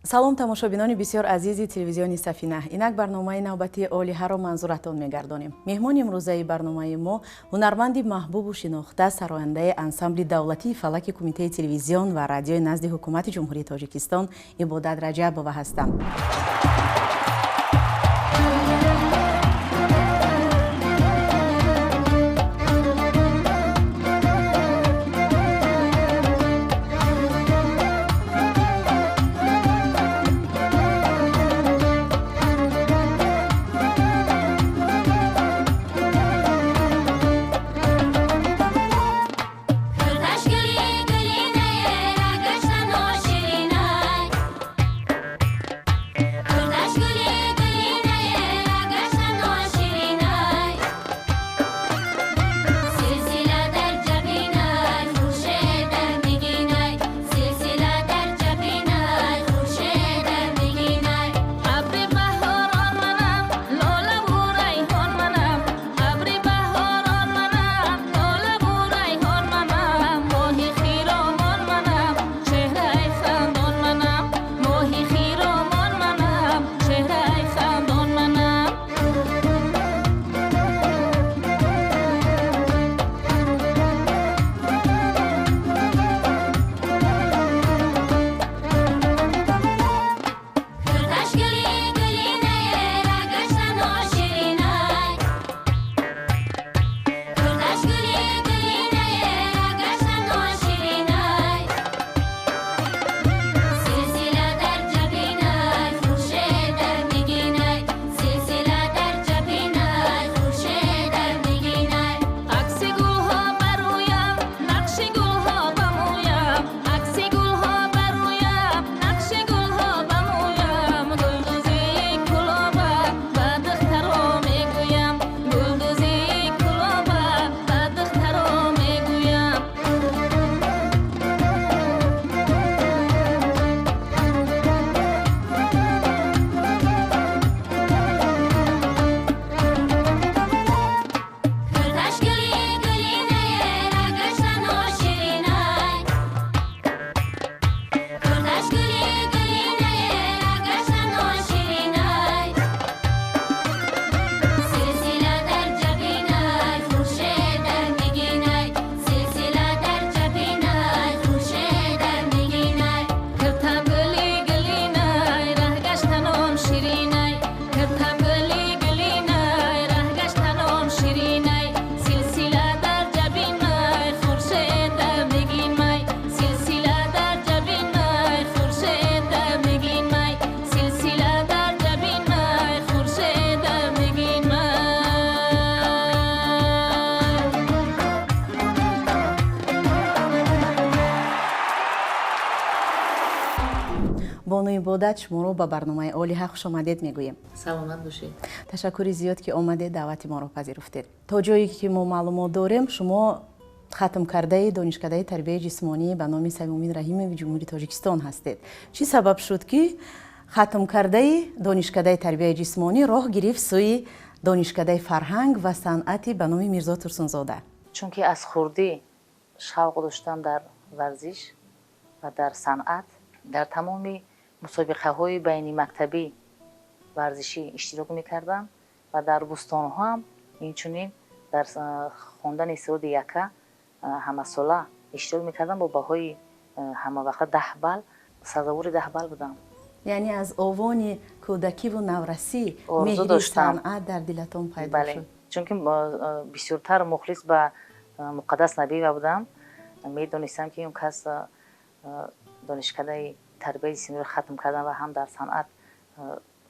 Салом, тамошобинони бисёр азизи телевизиони Сафина. Инак барномаи навбатии Олиҳаро манзуратон мегардонем. Меҳмони имрӯзаи барномаи мо ҳунарманди маҳбубу шинохта, сарояндаи ансамбли давлатии фалаки Кумитаи телевизион ва радиои назди Ҳукумати Ҷумҳурии Тоҷикистон Ибодат Раҷабова ҳастам. Бону Ибодат, шуморо ба барномаи Олиҳа хушомадед мегӯем. Саломат бошед. Ташаккури зиёд, ки омадед, даъвати моро пазируфтед. То ҷое ки мо маълумот дорем, шумо хатмкардаи Донишкадаи тарбияи ҷисмонӣ ба номи Саймумин Раҳимови Ҷумҳурии Тоҷикистон ҳастед. Чӣ сабаб шуд, ки хатмкардаи Донишкадаи тарбияи ҷисмонӣ роҳ гирифт сӯи Донишкадаи фарҳанг ва санъати ба номи Мирзо Турсунзода? Чунки аз хурдӣ шавқ доштам дар варзиш ва дар санъат, дар тамоми мусобиқаҳои байнимактабӣ варзишӣ иштирок мекардам ва дар бӯстонҳо ҳам инчунин дар хондани суруди яка ҳамасола иштирок мекардам, бо баҳои ҳамавақта 10 балл, сазовори 10 балл будам. Яъне аз овони кӯдакиву наврасӣ меҳри санъат дар дилатон пайдо шуд? Чунки бисёртар мухлис ба Муқаддас Набиева будам, медонистам, ки он кас донишкадаи тарбияи ҷисмониро хатм кардам ва ҳам дар санъат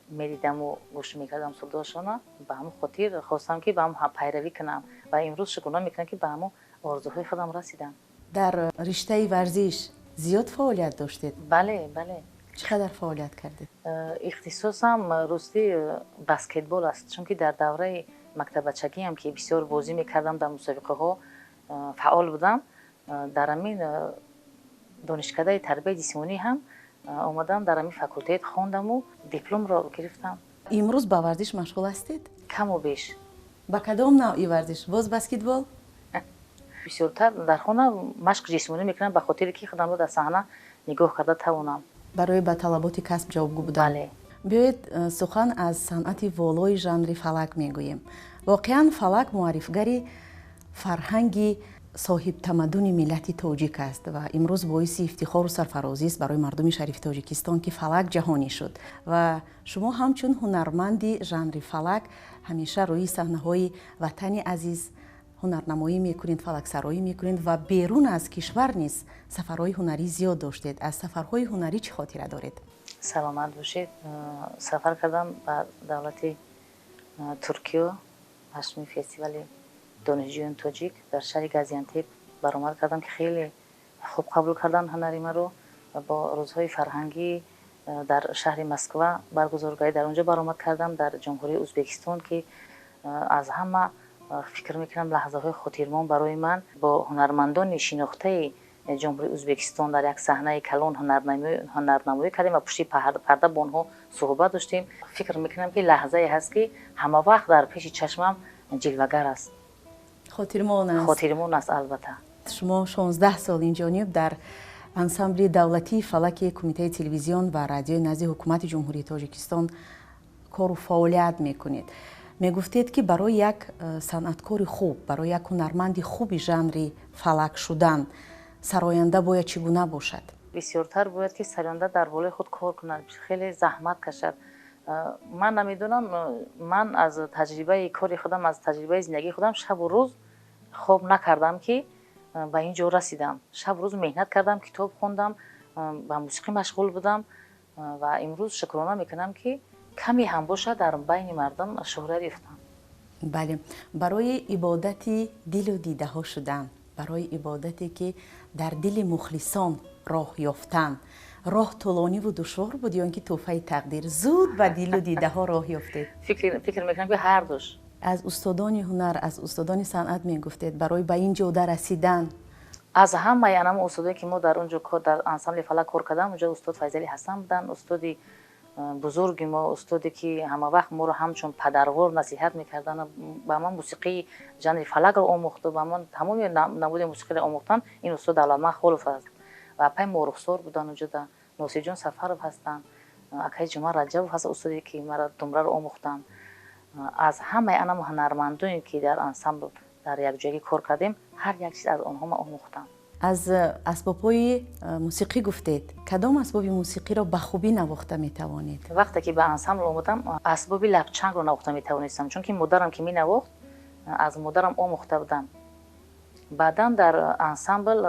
медидаму гӯш мекардам сурудҳошона. Ба ҳамон хотир хостам, ки ба ҳам пайравӣ кунам ва имрӯз шукрона мекунам, ки ба ҳамон орзуҳои худам расидам. Дар риштаи варзиш зиёд фаъолият доштед? Бале, бале. Чӣ қадар фаъолият кардед? Ихтисосам ростӣ баскетбол аст, чунки дар давраи мактабачагиам, ки бисёр бозӣ мекардам, дар мусобиқаҳо фаъол будам. Дар ҳамин донишкадаи тарбияи ҷисмонӣ ҳам омадам, дар ҳамин факултет хондаму дипломро гирифтам. Имрӯз ба варзиш машғул ҳастед? Каму беш. Ба кадом навъи варзиш? Боз баскетбол? Бисёртар дар хона машқи ҷисмонӣ мекунам, ба хотире ки худамро дар саҳна нигоҳ карда тавонам. Барои ба талаботи касб ҷавобгӯ будан. Бале. Биёед, сухан аз санъати волои жанри фалак мегӯем. Воқеан, фалак муаррифгари фарҳанги соҳибтамаддуни миллати тоҷик аст ва имрӯз боиси ифтихору сарфарозист барои мардуми шарифи Тоҷикистон, ки фалак ҷаҳонӣ шуд ва шумо ҳамчун ҳунарманди жанри фалак ҳамеша рӯи саҳнаҳои ватани азиз ҳунарнамоӣ мекунед, фалаксароӣ мекунед ва берун аз кишвар низ сафарҳои ҳунарӣ зиёд доштед. Аз сафарҳои ҳунарӣ чӣ хотира доред? Саломат бошед. Сафар кардам ба давлати Туркиё, ҳаштуми фестивали донишҷӯёни тоҷик дар шаҳри Газиантеп баромад кардам, ки хеле хуб қабул карданд ҳунари маро, ва бо рӯзҳои фарҳангӣ дар шаҳри Москва баргузор гардид, дар он ҷо баромад кардам. Дар Ҷумҳурии Ӯзбекистон, ки аз ҳама, фикр мекунам, лаҳзаҳои хотирмон барои ман бо ҳунармандони шинохтаи Ҷумҳурии Ӯзбекистон дар як саҳнаи калон ҳунарнамоӣ кардем ва пушти парда бо онҳо суҳбат доштем. Фикр мекунам, ки лаҳзае ҳаст, ки ҳама вақт дар пеши чашмам ҷилвагар аст. Хотирмон аст. Хотирмон аст, албатта. Шумо 16 сол инҷониб дар ансамбли давлатии фалаки Кумитаи телевизион ва радиои назди Ҳукумати Ҷумҳурии Тоҷикистон кору фаъолият мекунед. Мегуфтед, ки барои як санъаткори хуб, барои як ҳунарманди хуби жанри фалак шудан сароянда бояд чӣ гуна бошад? Бисёртар бояд, ки сароянда дар болои худ кор кунад, хеле заҳмат кашад. Ман намедонам, ман аз таҷрибаи кори худам, аз таҷрибаи зиндагии худам шабу рӯз хоб накардам, ки ба ин ҷо расидам. Шабу рӯз меҳнат кардам, китоб хондам, ба мусиқӣ машғул будам ва имрӯз шукрона мекунам, ки каме ҳам бошад, дар байни мардум шӯҳрат ёфтам. Бале, барои ибодати дилу дидаҳо шудан, барои ибодате, ки дар дили мухлисон роҳ ёфтан, роҳ тӯлониву душвор буд ё ин ки тӯҳфаи тақдир зуд ба дилу дидаҳо роҳ ёфтед? Фикр мекунам, ки ҳардуш. Аз устодони ҳунар, аз устодони санъат мегуфтед барои ба ин ҷода расидан. Аз ҳамаи анам устодое, ки мо дар он ҷо дар ансамбли фалак кор кардам, онҷо устод Файзали Ҳасан буданд, устоди бузурги мо, устоде, ки ҳама вақт моро ҳамчун падарвор насиҳат мекарданд, ба ман мусиқии жанри фалакро омӯхту ба ман тамоми намуди мусиқиро омӯхтанд. Ин устод Давлатманд Холов аст ва апаи Морухсор буданд онҷода, Носирҷон Сафаров ҳастанд, акаи Ҷума Раҷабов ҳаст, устоде, ки маро думраро омӯхтанд. Аз ҳамаи анам ҳунармандоне, ки дар ансамбл дар якҷоягӣ кор кардем, ҳар як чиз аз онҳо ман омӯхтам. Аз асбобҳои мусиқӣ гуфтед. Кадом асбоби мусиқиро ба хубӣ навохта метавонед? Вақте ки ба ансамбл омадам, асбоби лабчангро навохта метавонистам, чунки модарам ки менавохт, аз модарам омӯхта будам. Баъдан дар ансамбл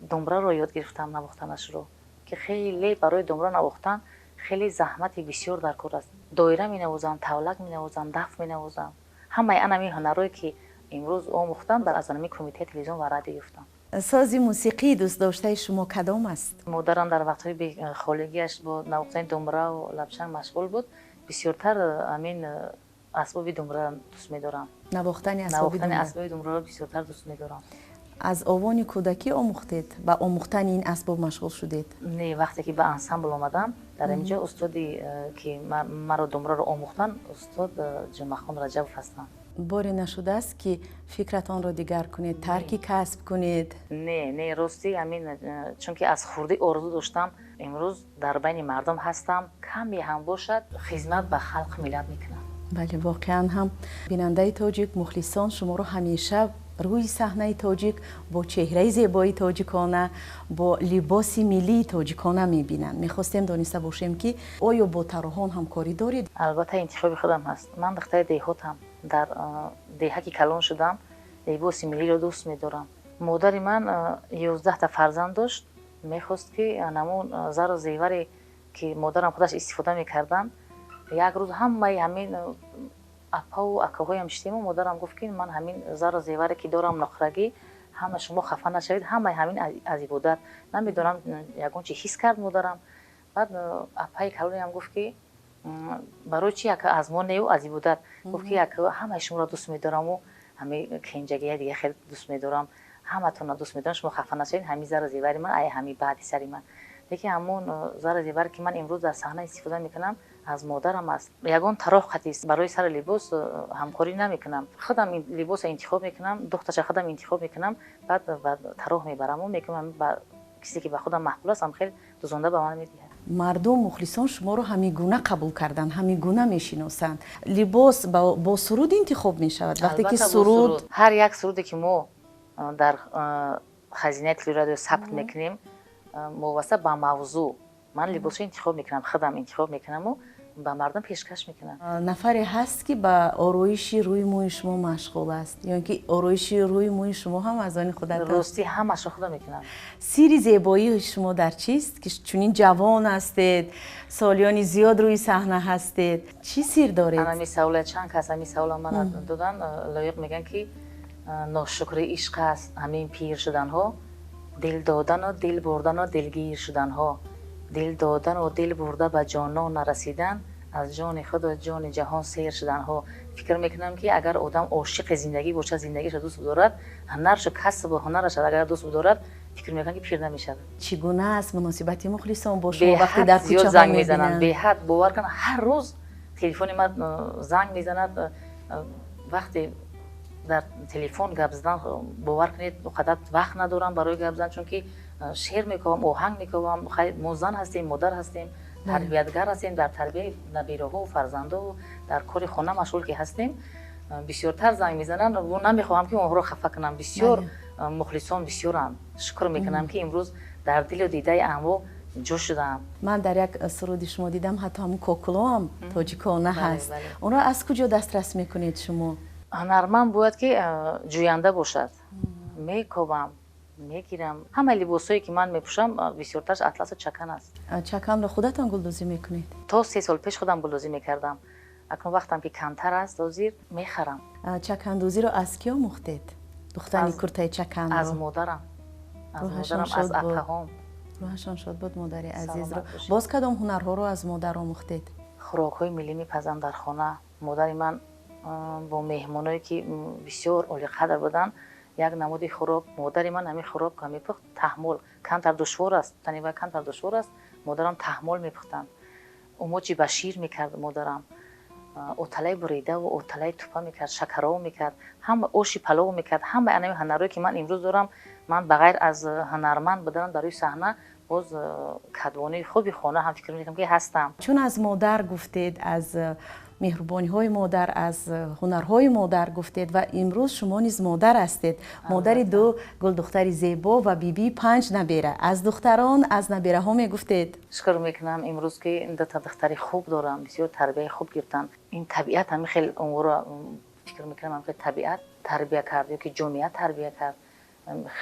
думбраро ёд гирифтам навохтанашро, ки хеле барои думбра навохтан хеле заҳмати бисёр дар кор аст. Доира менавозам, тавлак менавозам, даф менавозам. Ҳамаи анами ҳунарҳое, ки имрӯз омӯхтам, дар аз анами Кумитаи телевизион ва радио ёфтам. Сози мусиқии дӯстдоштаи шумо кадом аст? Модарам дар вақтҳои холигиаш бо навохтани думбраву лабчанг машғул буд. Бисёртар ҳамин асбоби думбра дӯст медорам. Навохтани асбоби Навохтани асбоби думбраро бисёртар дӯст медорам. Аз овони кӯдакӣ омӯхтед, ба омӯхтани ин асбоб машғул шудед? Не, вақте ки ба ансамбл омадам, дар ин ҷо устоди, ки маро думбраро омӯхтанд, устод Ҷумъахон Раҷабов ҳастанд. Боре нашудааст, ки фикратонро дигар кунед, тарки касб кунед? Не, не, ростӣ, ҳамин, чунки аз хурдӣ орзу доштам, имрӯз дар байни мардум ҳастам, каме ҳам бошад, хизмат ба халқу миллат мекунам. Бале, воқеан ҳам бинандаи тоҷик, мухлисон шуморо ҳамеша рӯи саҳнаи тоҷик бо чеҳраи зебои тоҷикона, бо либоси миллии тоҷикона мебинанд. Мехостем дониста бошем, ки оё бо тарроҳон ҳамкорӣ доред? Албатта, интихоби худам ҳаст. Ман духтари деҳотам, дар деҳа ки калон шудам, либоси миллиро дӯст медорам. Модари ман 11-та фарзанд дошт, мехост, ки ҳамон зару зеваре, ки модарам худаш истифода мекарданд. Як рӯз ҳамаи ҳамин апаву акаҳоям шидему модарам гуфт, ки ман ҳамин зару зеваре, ки дорам, нуқрагӣ, ҳама шумо хафа нашавед, ҳамаи ҳамин аз ибодат. Намедонам, ягон чи ҳис кард модарам. Баъд апаи калониам гуфт, ки барои чи аз мо нею аз ибодат? Гуфт, ки ҳамаи шуморо дӯст медораму ҳамин кенҷагия дига хеле дӯст медорам, ҳаматонро дӯст медорам, шумо хафа нашавед, ҳамин зару зевари ман ай ҳамин баъди сари ман. Лекин ҳамон зару зеваре, ки ман имрӯз дар саҳна истифода мекунам, аз модарам аст. Ягон тароҳ қатӣ барои сари либос ҳамкорӣ намекунам. Худам либоса интихоб мекунам, духташа худам интихоб мекунам, баъд ба тароҳ мебараму мекунам, ба чизе, ки ба худам маъқул аст, ҳам хел дузонда ба ман медиҳад. Мардум, мухлисон шуморо ҳамин гуна қабул карданд, ҳамин гуна мешиносанд. Либос бо суруд интихоб мешавад, вақте ки суруд. Ҳар як суруде, ки мо дар хазинаи телерадио сабт мекунем, мувофиқа ба мавзӯъ ман либосҳо интихоб мекунам, худам интихоб мекунаму ба мардум пешкаш мекунам. Нафаре ҳаст, ки ба ороиши рӯи мӯи шумо машғул аст, ё ин ки ороиши рӯи мӯи шумо ҳам аз они худатон? Ростӣ, ҳамашро худам мекунам. Сирри зебоии шумо дар чист, ки чунин ҷавон ҳастед, солиёни зиёд рӯи саҳна ҳастед? Чӣ сир доред? Ҳамин савола чанд кас ҳамин савола мана додан. Лоиқ мегӯянд, ки ношукри ишқ аст ҳамин пир шуданҳо, дил додану дил бурдану дилгир шуданҳо, дил додану дил бурда ба ҷонон нарасидан, аз ҷони худу ҷони ҷаҳон сер шуданҳо. Фикр мекунам, ки агар одам ошиқи зиндагӣ бошад, зиндагиашро дӯст бидорад, ҳунаршу, касбу ҳунарашро агар дӯст бидорад, фикр мекунам, ки пир намешавад. Чӣ гуна аст муносибати мухлисон бо шумо вақте дар зиёд кӯчаҳо занг мезананд? мебинанд? Беҳад, бовар кун, ҳар рӯз телефони ман занг мезанад. Вақте дар телефон гап задан, бовар кунед, он қадар вақт надорам барои гап задан, чунки шеър мекобам, оҳанг мекобам. Мо зан ҳастем, модар ҳастем, тарбиятгар ҳастем, дар тарбияи набираҳо, фарзандо, дар кори хона машғул ки ҳастем, бисёртар занг мезананд. Намехоҳам, ки онҳоро хафа кунам. Бисёр мухлисон бисёранд. Шукр мекунам, ки имрӯз дар дилу дидаи анво ҷо шудаам. Ман дар як суруди шумо дидам, ҳатто ҳамун кокулоам тоҷикона ҳаст. Онро аз куҷо дастрас мекунед шумо? Ҳунарманд бояд, ки ҷӯянда бошад. Мекобам, мегирам. Ҳамаи либосҳое, ки ман мепӯшам, бисёртараш атласу чакан аст. Чаканро худатон гулдӯзӣ мекунед? То 3 сол пеш худам гулдӯзӣ мекардам. Акнун вақтам ки камтар аст, ҳозир мехарам. Чакандӯзиро аз кӣ омӯхтед, духтани куртаи чаканро? Аз модарам, аз модарам, аз апаҳом. Рӯҳашон шод буд, модари азизро. Боз кадом ҳунарҳоро аз модар омӯхтед? Хӯрокҳои миллӣ мепазам дар хона. Модари ман бо меҳмоное, ки бисёр олиқадр буданд, як намуди хӯрок, модари ман ҳамин хӯрок мепухт, таҳмол. Камтар душвор аст, танива камтар душвор аст. Модарам таҳмол мепухтанд, умочи ба шир мекард модарам, оталаи буридаву оталаи тупа мекард, шакаров мекард, ҳама оши палов мекард. Ҳамаи анами ҳунарҳое, ки ман имрӯз дорам, ман ба ғайр аз ҳунарманд будан дар рӯи саҳна, боз кадбонуи хуби хона ҳам, фикр мекунам, ки ҳастам. Чун аз модар гуфтед, аз меҳрубониҳои модар, аз ҳунарҳои модар гуфтед ва имрӯз шумо низ модар ҳастед, модари ду гулдухтари зебо ва бибии панҷ набера. Аз духтарон, аз набераҳо мегуфтед. Шукр мекунам имрӯз, ки дута духтари хуб дорам, бисёр тарбияи хуб гирифтанд. Ин табиат ҳамин хел онҳоро, фикр мекунам, ҳамин хел табиат тарбия кард ё ки ҷомеа тарбия кард.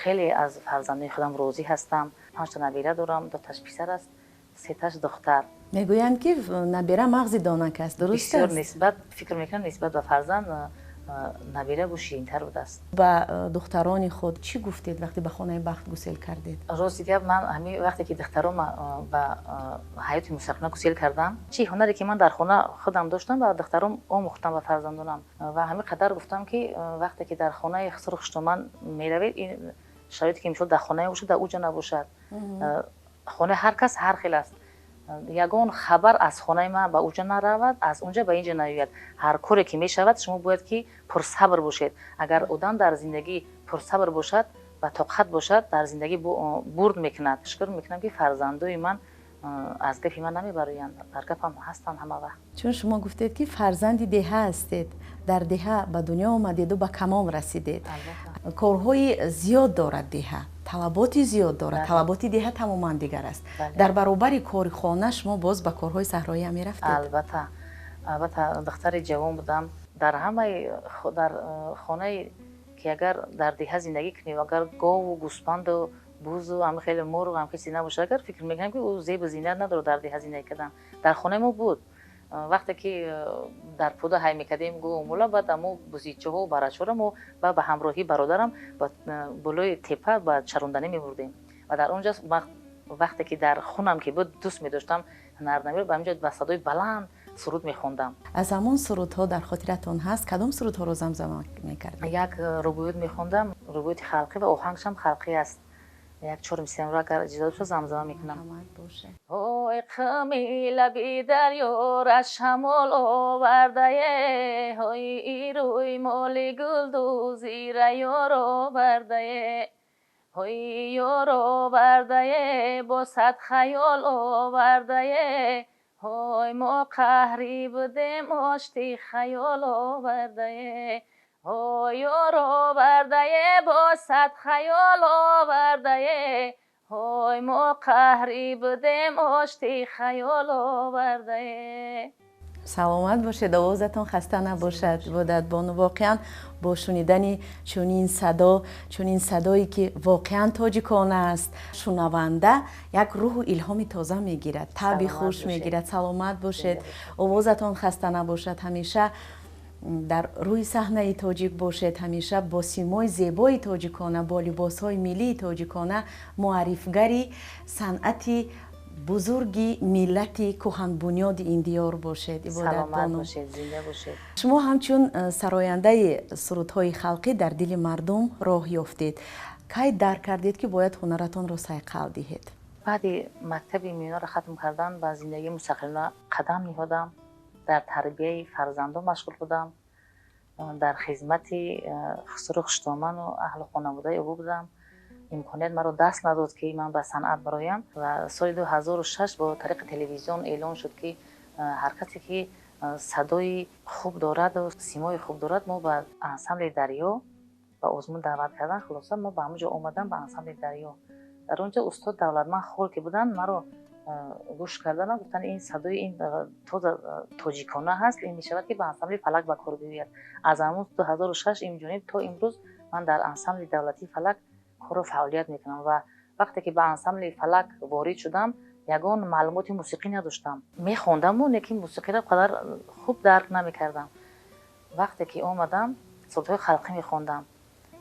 Хеле аз фарзандони худам розӣ ҳастам. Панҷта набера дорам, дуташ писар аст, сеташ духтар. Мегӯянд, ки набера мағзи донак аст, дуруст? Бисёр нисбат, фикр мекунам, нисбат ба фарзанд набера бо ширинтар будааст. Ба духтарони худ чӣ гуфтед, вақте ба хонаи бахт гусел кардед? Рости гап, ман ҳамин вақте ки духтарон ба ҳаёти мустақилона гусел кардам, чӣ ҳунаре, ки ман дар хона худам доштам, ба духтарон омӯхтам, ба фарзандонам, ва ҳамин қадар гуфтам, ки вақте ки дар хонаи хусру хуштоман меравед, ин шароите, ки мисол дар хонае бошад, дар уҷа набошад. Хонаи ҳар кас ҳар хел аст. Ягон хабар аз хонаи ман ба уҷа наравад, аз унҷа ба инҷа наояд. Ҳар коре ки мешавад, шумо бояд, ки пурсабр бошед. Агар одам дар зиндагӣ пурсабр бошад ва тоқат бошад, дар зиндагӣ бурд мекунад. Шукр мекунам, ки фарзандои ман аз гапи ман намебароянд, дар гапам ҳастанд ҳама вақт. Чун шумо гуфтед, ки фарзанди деҳа ҳастед, дар деҳа ба дунё омадеду ба камол расидед, корҳои зиёд дорад деҳа, талаботи зиёд дорад, талаботи деҳа тамоман дигар аст. Дар баробари кори хона шумо боз ба корҳои саҳроиам мерафтед? Албатта, албатта, духтари ҷавон будам. Дар ҳамаи дар хонае ки агар дар деҳа зиндагӣ кунӣ, агар гову гӯспанду бузу ҳами хеле мурғ, ҳам чизе набошад, агар фикр мекунам, ки ӯ зебу зинат надорад дар деҳа зиндагӣ кардан. Дар хонаи мо буд. Вақте ки дар пуда ҳай мекардем гову мула, баъд амо бузичаҳо, барачҳоро мо ба ҳамроҳии бародарам ба болои тепа ба чаронданӣ мебурдем ва дар он ҷо, вақте ки дар хунам ки буд, дӯст медоштам ҳунарнамиро, ба ҳаминҷо ба садои баланд суруд мехондам. Аз ҳамон сурудҳо дар хотиратон ҳаст? Кадом сурудҳоро замзама мекардед? Як рубоиёт мехондам, рубоиёти халқӣ ва оҳангшам халқӣ аст. Як чор мисраъро, агар иҷоза бошад, замзама мекунам. Ой, қими лаби дарё шамол овардае, ҳой, рӯй моли гулдӯзира ёр овардае. Ҳой, ёр овардае, бо сад хаёл овардае. Ҳой, мо қаҳрӣ будем, ошти хаёл овардае. Ҳой, ёр овардае, бо сад хаёл овардае. Ҳой, мо қаҳрӣ будем, ошти хаёл овардае. Саломат бошед, овозатон хаста набошад, Ибодатбону. Воқеан, бо шунидани чунин садо, чунин садое, ки воқеан тоҷикона аст, шунаванда як рӯҳу илҳоми тоза мегирад, таби хуш мегирад. Саломат бошед, овозатон хаста набошад, ҳамеша дар рӯи саҳнаи тоҷик бошед, ҳамеша бо симои зебои тоҷикона, бо либосҳои миллии тоҷикона муаррифгари санъати бузурги миллати кӯҳанбунёди ин диёр бошед. Ибодатбону, шумо ҳамчун сарояндаи сурудҳои халқӣ дар дили мардум роҳ ёфтед. Кай дарк кардед, ки бояд ҳунаратонро сайқал диҳед? Баъди мактаби миёнаро хатм кардан, ба зиндагии мустақилона қадам ниҳодам. Дар тарбияи фарзандон машғул будам, дар хизмати хусуру хуштоману аҳлу хонаводаи ӯ будам. Имконият маро даст надод, ки ман ба санъат бароям. Ва соли 2006 бо тариқи телевизион эълон шуд, ки ҳар касе ки садои хуб дораду симои хуб дорад, мо ба ансамбли Дарё ба озмун даъват кардан. Хулоса, мо ба ҳамон ҷо омадам, ба ансамбли Дарё. Дар он ҷо устод Давлатманд Хол ки буданд, маро гӯш карданам, гуфтанд: «Ин садои ин тоза тоҷикона ҳаст, ин мешавад, ки ба ансамбли Фалак ба кор биёяд». Аз ҳамон 2006 инҷониб то имрӯз ман дар ансамбли давлатии Фалак кору фаъолият мекунам. Ва вақте ки ба ансамбли Фалак ворид шудам, ягон маълумоти мусиқӣ надоштам. Мехондаму, лекин мусиқиро қадар хуб дарк намекардам. Вақте ки омадам, сурудҳои халқӣ мехондам.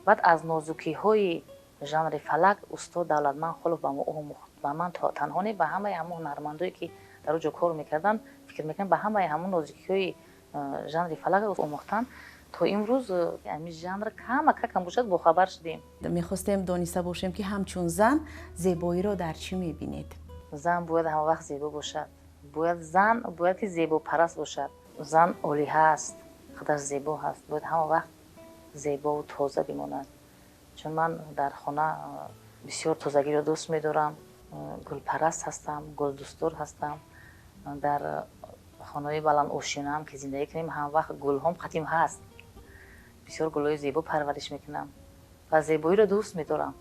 Баъд аз нозукиҳои жанри фалак устод Давлатманд Холов ба мо омӯхт. Ба ман танҳо не, ба ҳамаи ҳамон ҳунармандое, ки дар он ҷо кор мекарданд. Фикр мекунам, ба ҳамаи ҳамон нозукиҳои жанри фалак омӯхтанд. То имрӯз ҳамин жанр камакакам бошад, бохабар шудем. Мехостем дониста бошем, ки ҳамчун зан зебоиро дар чӣ мебинед? Зан бояд ҳамавақт зебо бошад. Бояд зан бояд ки зебопараст бошад. Зан олиҳа аст, худаш зебо ҳаст, бояд ҳама вақт зебову тоза бимонад. Чун ман дар хона бисёр тозагиро дӯст медорам, гулпараст ҳастам, гулдӯстдор ҳастам. Дар хонаҳои баландошёнаам ки зиндагӣ кунем, ҳамавақт гулҳом қатим ҳаст. Бисёр гулҳои зебо парвариш мекунам ва зебоиро дӯст медорам.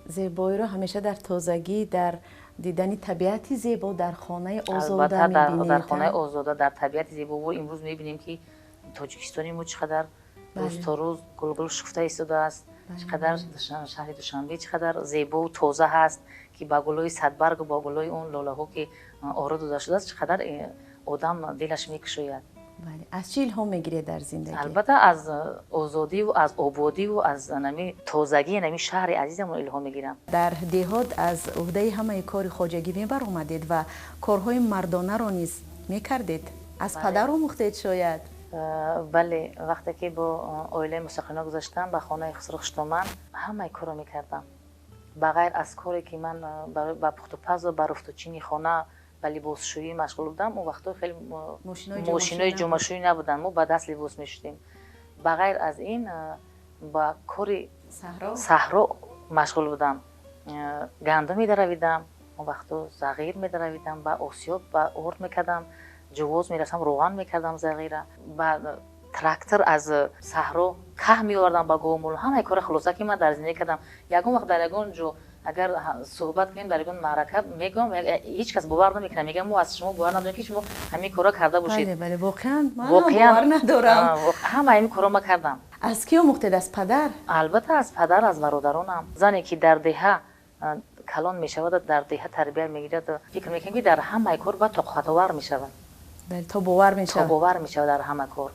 Зебоиро ҳамеша дар тозагӣ, дар дидани табиати зебо, дар хонаи озода. Дар хонаи озода, дар табиати зебо. Имрӯз мебинем, ки Тоҷикистони мо чӣ қадар рӯз то рӯз гулгул шуфта истодааст, чӣ қадар шаҳри Душанбе чӣ қадар зебову тоза ҳаст, ки ба гулҳои садбаргу бо гулҳои он лолаҳо ки оро дода шудааст, чӣ қадар одам дилаш мекушояд. Аз чӣ илҳом мегиред дар зиндагӣ? Албатта, аз озодиву аз ободиву аз нами тозагии нами шаҳри азизамон илҳом мегирам. Дар деҳот аз уҳдаи ҳамаи кори хоҷагӣ мебаромадед ва корҳои мардонаро низ мекардед. Аз падар омӯхтед, шояд? Бале, вақте ки бо оилаи мустақилона гузаштам ба хонаи хусру хуштоман, ҳамаи корро мекардам, ба ғайр аз коре, ки ман ба пухтупазу ба руфтучини хона, ба либосшӯӣ машғул будам. Он вақтҳо хеле мошинои ҷомашӯӣ набуданд, мо ба даст либос мешудем. Ба ғайр аз ин, ба кори саҳро машғул будам. Гандум медаравидам, он вақтҳо зағир медаравидам, ба осиёб ба орд мекардам, ҷувоз мерафтам, роған мекардам зағира, ба трактор аз саҳро каҳ меовардам ба говмол. Ҳамаи кора, хулоса, ки ман дар зиндагӣ кардам. Ягон вақт дар ягон ҷо агар суҳбат кунем, дар ягон маърака мегӯям, ҳеҷ кас бовар намекунад. Мегӯям: «Мо аз шумо бовар надорем, ки шумо ҳамин корро карда бошед». Бале, воқеан, ман бовар надорам. Ҳама ҳамин корро ма кардам. Аз кӣ омӯхтед? Аз падар? Албатта, аз падар, аз бародаронам. Зане ки дар деҳа калон мешавад, дар деҳа тарбия мегирад, фикр мекунем, ки дар ҳамаи кор бояд тоқатовар мешавад. Тобовар мешавад. Тобовар мешавад дар ҳама кор.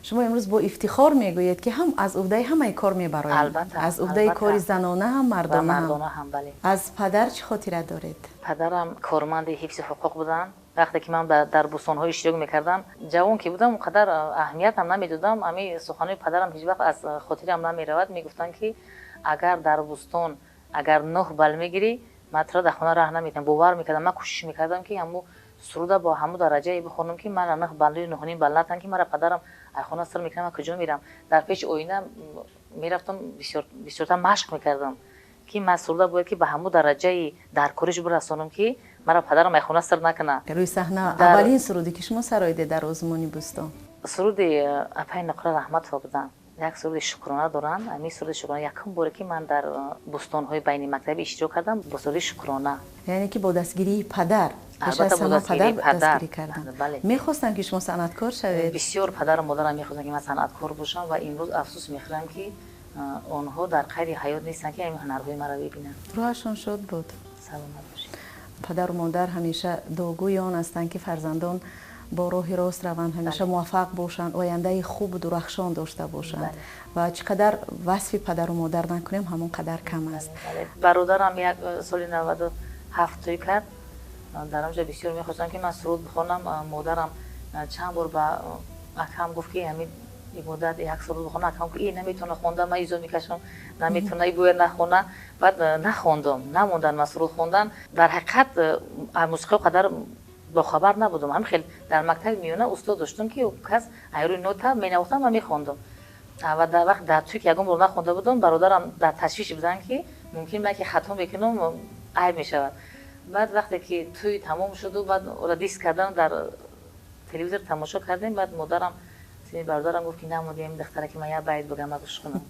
Шумо имрӯз бо ифтихор мегӯед, ки ҳам аз уҳдаи ҳамаи кор мебароед. Албатта. Аз уҳдаи кори занона ҳам, мардона. Мардона ҳам, бале. Аз падар чӣ хотира доред? Падарам корманди ҳифзи ҳуқуқ буданд. Вақте ки ман дар бӯстонҳо иштирок мекардам, ҷавон ки будам, он қадар аҳамиятам намедодам. Ҳамин суханои падарам ҳеҷ вақт аз хотирам намеравад. Мегуфтанд, ки агар дар бӯстон агар 9 бал мегирӣ, ман туро дар хона раҳ наметиҳам. Бовар мекардам, ман кӯшиш мекардам, ки ҳамун суруда бо ҳамун дараҷае бихонам, ки мана 9 баллу 9.5 бал натан, ки мара падарам ай хона сир мекунам, ман куҷо мерам. Дар пеши оина мерафтам, бисёртар машқ мекардам. Ки ман суруда бояд ки ба ҳамун дараҷаи даркориш бирасонам, ки маро падарам ай хона сир накунад. Рӯи саҳна аввалин суруде ки шумо сароидед дар озмуни Бӯстон? Суруди апаи Нуқра Раҳматова буданд. Як суруди шукрона доранд. Ҳамин суруди шукрона якум боре ки ман дар бӯстонҳои байни мактабӣ иштирок кардам бо суруди шукрона. Яъне ки бо дастгирии падар? Албатта, бо дастгирии падар. Дастгирӣ карданд. Мехостанд, ки шумо санъаткор шавед? Бисёр падару модарам мехостанд, ки ман санъаткор бошам, ва имрӯз афсӯс мехӯрам, ки онҳо дар қайди ҳаёт нестанд, ки ҳамин ҳунарҳои маро бибинанд. Рӯҳашон шод буд. Саломат бошед. Падару модар ҳамеша дуогӯи он ҳастанд, ки фарзандон бо роҳи рост раванд, ҳамеша муваффақ бошанд, ояндаи хубу дурахшон дошта бошанд, ва чӣ қадар васфи падару модар накунем, ҳамон қадар кам аст. Бародарам як соли 97 тӯй кард. Дар он ҷо бисёр мехостам, ки ман суруд бихонам. Модарам чанд бор ба акам гуфт, ки ҳамин ибодат як суруд бихона. Акам гуфт: «И наметавона хонда, ман изо мекашам, наметавона, и бояд нахона». Баъд нахондум, намондан ман суруд хондан. Дар ҳақиқат, мусиқиҳо қадар бохабар набудум. Ҳам хел дар мактаби миёна устод доштум, ки кас айрӯи нота менавохтам ва мехондум. Ва дар вақт дар тӯй ки ягон бор нахонда будум, бародарам дар ташвиш буданд, ки мумкин ман ки хато мекунам, айб мешавад. Баъд вақте ки тӯй тамом шуду, баъд ора диск кардан, дар телевизор тамошо кардем, баъд модарам бародарам гуфт, ки намодем духтара, ки ман як байт бигам, ман гӯш кунам.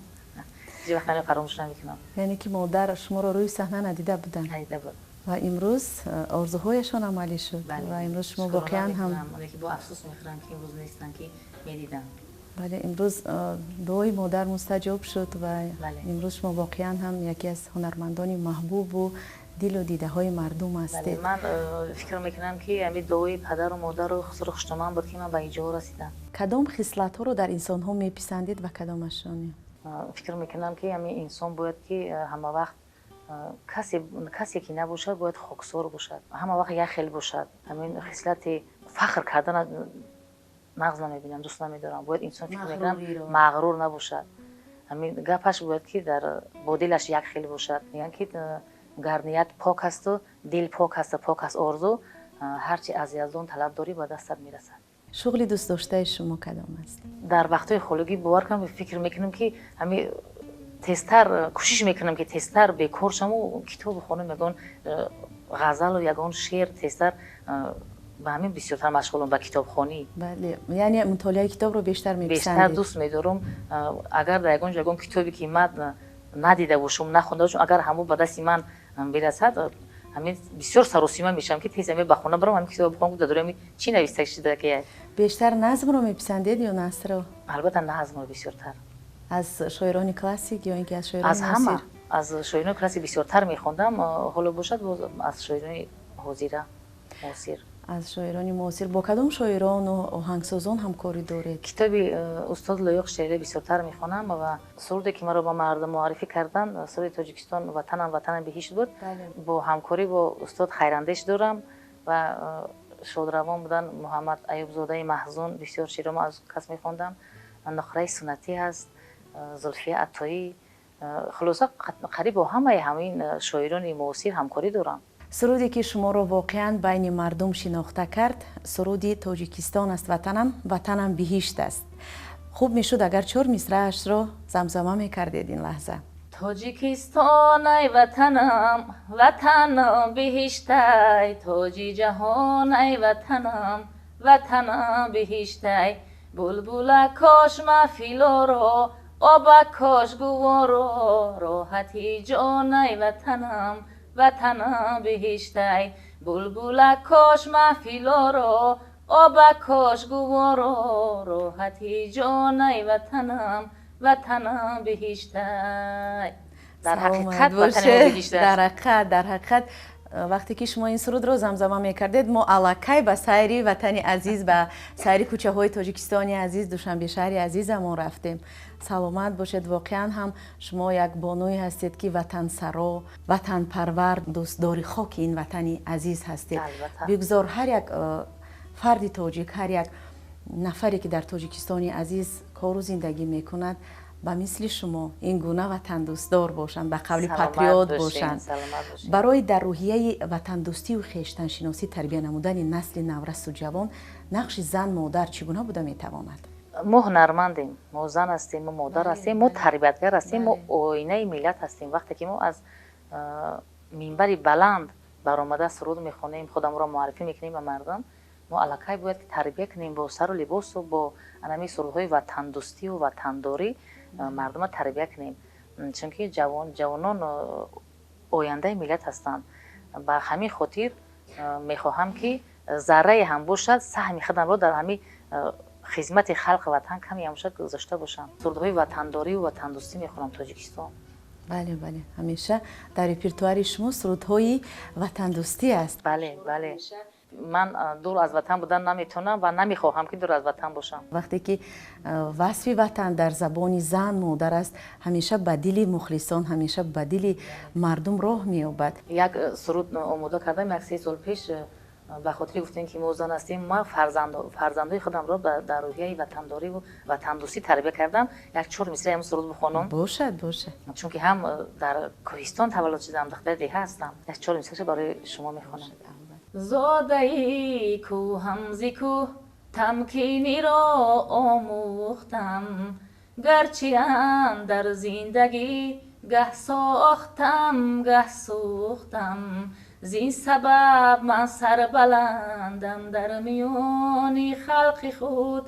Ҳеҷ вақт ҳамин фаромӯш намекунам. Яъне ки модар шуморо рӯи саҳна надида буданд? Надида буд. Ва имрӯз орзуҳояшон амалӣ шуд, ва имрӯз шумо воқеан ҳам Бо афсӯс мехӯрам, ки имрӯз нестанд, ки медидам. Бале, имрӯз дуои модар мустаҷоб шуд, ва имрӯз шумо воқеан ҳам яке аз ҳунармандони маҳбубу дилу дидаҳои мардум ҳастед. Ман фикр мекунам, ки ҳамин дуои падару модару хусуру хуштоман буд, ки ман ба ин ҷо расидам. Кадом хислатҳоро дар инсонҳо меписандед ва кадомашон? Фикр мекунам, ки ҳамин инсон бояд ки ҳама вақт касе ки набошад, бояд хоксор бошад, ҳама вақт як хел бошад. Ҳамин хислати фахр кардана нағз намебинам, дӯст намедорам. Бояд инсон, фикр мекунам, мағрур набошад. Ҳамин гапаш бояд ки дар бо дилаш як хел бошад. Мегӯянд, ки гар ният пок асту дил пок асту пок аст орзу, ҳарчи аз Яздон талаб дорӣ, ба дастат мерасад. Шуғли дӯстдоштаи шумо кадом аст? Дар вақтҳои холигӣ, бовар кунам, фикр мекунам, ки ҳамин тезтар кӯшиш мекунам, ки тезтар бекор шаву китоб бихонам, ягон ғазалу ягон шеър. Тезтар ба ҳамин бисёртар машғулам, ба китобхонӣ. Бале, яъне мутолиаи китобро бештар меписандед? Бештар дӯст медорам. Агар дар ягон ҷо ягон китобе ки ман надида бошам, нахонда бошам, агар ҳамон ба дасти ман бирасад, ҳамин бисёр саросима мешавам, ки тез ҳамин ба хона барам, ҳамин китобро бихонам, дар ҳамин чӣ нависта шуда ки. Бештар назмро меписандед ё насрро? Албатта, назмро бисёртар. Аз шоирони классик ё ин ки аз шоирони Аз ҳама. Аз шоирони классик бисёртар мехондам, ҳоло бошад, боз аз шоирони ҳозира, муосир. Аз шоирони муосир бо кадом шоирону оҳангсозон ҳамкорӣ доред? Китоби устод Лоиқ Шералӣ бисёртар мехонам, ва суруде ки маро ба мардум муаррифӣ карданд, суруди «Тоҷикистон ватанам, ватанам биҳишт» буд. Бо ҳамкорӣ бо устод Хайрандеш дорам ва шодравон будан Муҳаммад Аюбзодаи Маҳзун. Бисёр шеъромо аз кас мехондам. Нуқраи Суннатӣ ҳаст, Зулфия Аттоӣ, хулоса, қариб бо ҳамаи ҳамин шоирони муосир ҳамкорӣ дорам. Суруде ки шуморо воқеан байни мардум шинохта кард, суруди «Тоҷикистон аст ватанам, ватанам биҳишт аст». Хуб мешуд, агар чор мисраашро замзама мекардед ин лаҳза. Тоҷикистон ай ватанам, ватанам биҳиштай, тоҷи ҷаҳон ай ватанам, ватанам биҳиштай, булбула кош маҳфилоро, оба кош гуворо, роҳати ҷон ай ватанам, ватанам биҳиштай, булбула кош маҳфилоро, оба кош гуворо, роҳати ҷон ай ватанам, ватанам биҳиштай. Дар ҳақиқат, Дар ҳақиқат, вақте ки шумо ин сурудро замзама мекардед, мо аллакай ба сайри ватани азиз, ба сайри кӯчаҳои Тоҷикистони азиз, Душанбе, шаҳри азизамон рафтем. Саломат бошед. Воқеан ҳам шумо як бонуе ҳастед, ки ватансаро, ватанпарвар, дӯстдори хоки ин ватани азиз ҳастед. Бигзор ҳар як фарди тоҷик, ҳар як нафаре, ки дар Тоҷикистони азиз кору зиндагӣ мекунад, ба мисли шумо ин гуна ватандӯстдор бошанд, ба қавли патриот бошанд. Барои дар рӯҳияи ватандӯстию хештаншиносӣ тарбия намудани насли наврасу ҷавон нақши зан, модар чӣ гуна буда метавонад? Мо ҳунармандем, мо зан ҳастем, мо модар ҳастем, мо тарбиятгар ҳастем, мо оинаи миллат ҳастем. Вақте ки мо аз минбари баланд баромада суруд мехонем, худамонро муаррифӣ мекунем ба мардум, мо аллакай бояд ки тарбия кунем бо сару либосу бо анами сурудҳои ватандӯстию ватандорӣ мардумро тарбия кунем, чунки ҷавонон ояндаи миллат ҳастанд. Ба ҳамин хотир мехоҳам, ки заррае ҳам бошад, саҳми худамро дар ҳамин хизмати халқи ватан каме ҳам бошад гузошта бошам. Сурудҳои ватандорию ватандӯстӣ мехонам, Тоҷикистон. Бале, бале, ҳамеша дар репертуари шумо сурудҳои ватандӯстӣ аст. Бале, бале, ман дур аз ватан будан наметавонам ва намехоҳам, ки дур аз ватан бошам. Вақте ки васфи ватан дар забони зан, модар аст, ҳамеша ба дили мухлисон, ҳамеша ба дили мардум роҳ меёбад. Як суруд омода кардам як 3 сол пеш, ба хотири гуфтем, ки мо зан ҳастем. Ма фарзандои худамро дар рӯҳияи ватандориву ватандӯстӣ тарбия кардам. Як чор мисраи ҳамн суруд бихонам? Бошад, бошад. Чунки ҳам дар кӯҳистон таваллуд шудам, духтари деҳа ҳастам. Як чор мисраша барои шумо мехонам. Зодаи кӯҳам, зи кӯҳ тамкиниро омӯхтам, гарчи андар зиндагӣ гаҳ сохтам, гаҳ сӯхтам, зин сабаб ман сарбаландам дар миёни халқи худ,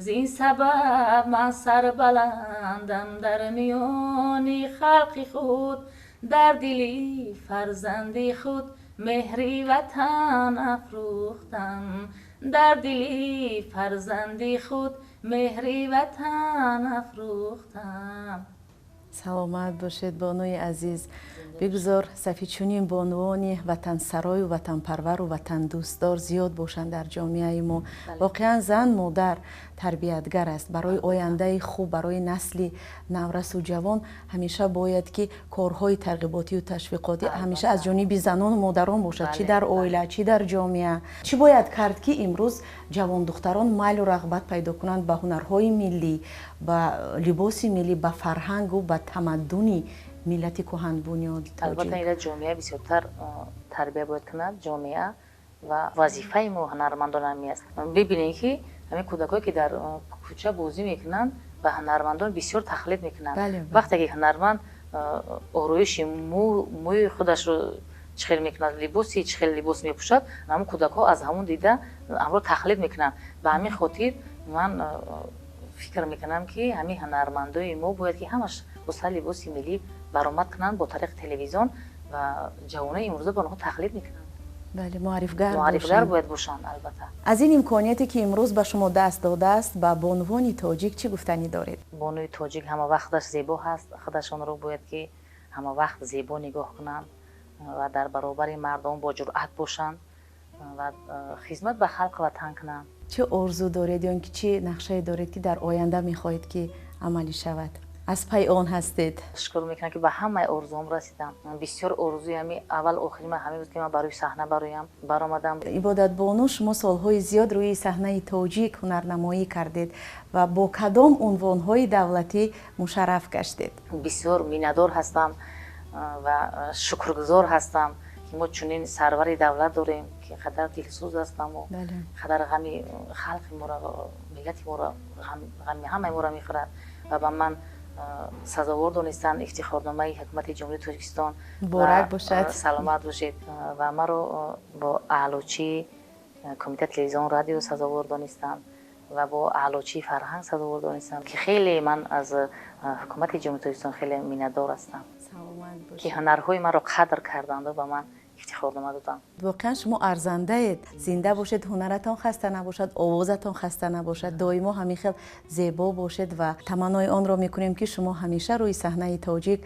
зин сабаб ман сарбаландам дар миёни халқи худ, дар дили фарзанди худ меҳри ватан афрӯхтам, дар дили фарзанди худ меҳри ватан афрӯхтам. Саломат бошед, бонуи азиз. Бигузор сафи чунин бонувони ватансарою ватанпарвару ватандӯстдор зиёд бошанд дар ҷомеаи мо. Воқеан, зан, модар тарбиятгар аст барои ояндаи хуб, барои насли наврасу ҷавон. Ҳамеша бояд, ки корҳои тарғиботию ташвиқотӣ ҳамеша аз ҷониби занону модарон бошад, чӣ дар оила, чӣ дар ҷомеа. Чӣ бояд кард, ки имрӯз ҷавондухтарон майлу рағбат пайдо кунанд ба ҳунарҳои миллӣ, ба либоси миллӣ, ба фарҳангу ба тамаддуни миллати кӯҳанбунёд? Албатта, ира ҷомеа бисёртар тарбия бояд кунад, ҷомеа, ва вазифаи мо ҳунармандон ҳами аст. Бибинем, ки ҳамин кӯдакое, ки дар кӯча бозӣ мекунанд, ба ҳунармандон бисёр тақлид мекунанд. Вақте ки ҳунарманд ороиши мӯи худашро чӣ хел мекунад, либоси чӣ хел либос мепӯшад, ҳамон кӯдакҳо аз ҳамон дида амро тақлид мекунанд. Ба ҳамин хотир ман фикр мекунам, ки ҳамин ҳунармандои мо бояд, ки ҳамаш бо сар либоси миллӣ баромад кунанд бо тариқи телевизион, ва ҷавонои имрӯза ба онҳо тақлид мекунанд. Бале, муаррифгар. Муаррифгар бояд бошанд, албатта. Аз ин имконияте, ки имрӯз ба шумо даст додааст, ба бонувони тоҷик чӣ гуфтанӣ доред? Бонуи тоҷик ҳама вақт худаш зебо ҳаст. Худашонро бояд, ки ҳама вақт зебо нигоҳ кунанд ва дар баробари мардум бо ҷуръат бошанд ва хизмат ба халқи ватан кунанд. Чӣ орзу доред ё ин ки чӣ нақшае доред, ки дар оянда мехоҳед, ки амалӣ шавад, аз пай он ҳастед? Шукр мекунам, ки ба ҳамаи орзуам расидам. Бисёр орзуи ҳами аввал, охири ман ҳамин буд, ки ман барои саҳна бароям баромадам. Ибодатбону, шумо солҳои зиёд рӯи саҳнаи тоҷик ҳунарнамоӣ кардед ва бо кадом унвонҳои давлатӣ мушарраф гаштед? Бисёр миннатдор ҳастам ва шукргузор ҳастам, ки мо чунин сарвари давлат дорем, ки қадар дилсӯз аст ба мо, қадар ғами халқи моро, миллати моро, ғами ҳамаи моро мехӯрад ва ба ман сазовор донистанд ифтихорномаи ҳукумати Ҷумҳурии Тоҷикистон. Муборак бошад. Саломат бошед. Ва маро бо аълочии Кумитаи телевизион, радио сазовор донистанд ва бо аълочии фарҳанг сазовор донистанд, ки хеле ман аз ҳукумати Ҷумҳурии Тоҷикистон хеле миннатдор ҳастам, ки ҳунарҳои маро қадр карданду ба ман ифтихорнома доданд. Воқеан, шумо арзандаед. Зинда бошед, ҳунаратон хаста набошад, овозатон хаста набошад, доимо ҳамин хел зебо бошед ва таманнои онро мекунем, ки шумо ҳамеша рӯи саҳнаи тоҷик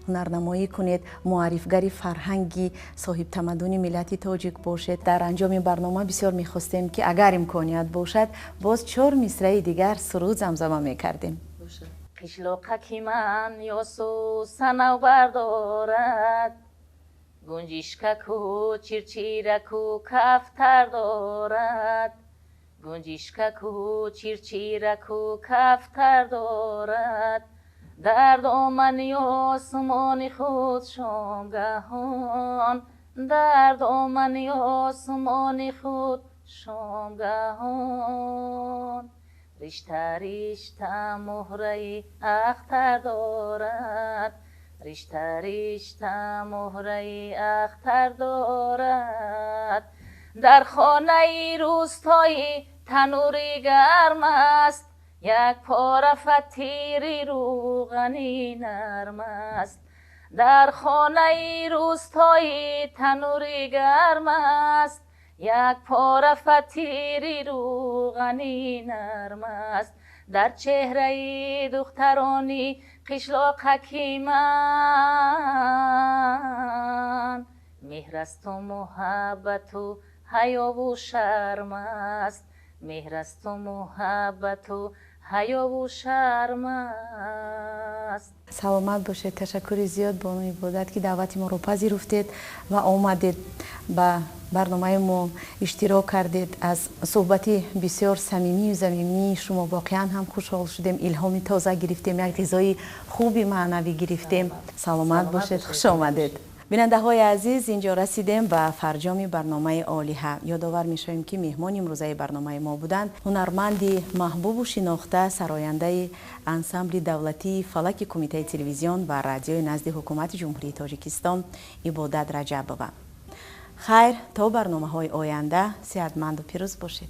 ҳунарнамоӣ кунед, муаррифгари фарҳанги соҳибтамаддуни миллати тоҷик бошед. Дар анҷоми барнома бисёр мехостем, ки агар имконият бошад, боз чор мисраи дигар суруд замзама мекардем. Қишлоқаки ман ёсу санавбар дорад, гунҷишкаку чирчираку кафтар дорад, гунҷишкаку чирчираку кафтар дорад, дар домани осмони худ шомгаҳон, дар домани осмони худ шомгаҳон ришта ришта муҳраи ахтар дорад. Ришта ришта муҳраи ахтар дорад. Дар хонаи рӯстоӣ танӯри гарм аст, як пора фатири рӯғани нарм аст. Дар хонаи рӯстоӣ танӯри гарм аст, як пора фатири рӯғани нарм аст. Дар чеҳраи духтарони қишлоқаки ман меҳрасту муҳаббату ҳаёву шарм аст. Меҳрасту муҳаббату ҳаёву шарм аст. Саломат бошед. Ташаккури зиёд, бону Ибодат, ки даъвати моро пазируфтед ва омадед, ба барномаи мо иштирок кардед. Аз суҳбати бисёр самимию замимии шумо воқеан ҳам хушҳол шудем, илҳоми тоза гирифтем, як ғизои хуби маънавӣ гирифтем. Саломат бошед, хуш омадед. Бинандаҳои азиз, инҷо расидем ба фарҷоми барномаи Олиҳа. Ёдовар мешавем, ки меҳмони имрӯзаи барномаи мо буданд ҳунарманди маҳбубу шинохта, сарояндаи ансамбли давлатии Фалаки Кумитаи телевизион ва радиои назди Ҳукумати Ҷумҳурии Тоҷикистон Ибодат Раҷабова. Хайр, то барномаҳои оянда сеҳатманду пирӯз бошед.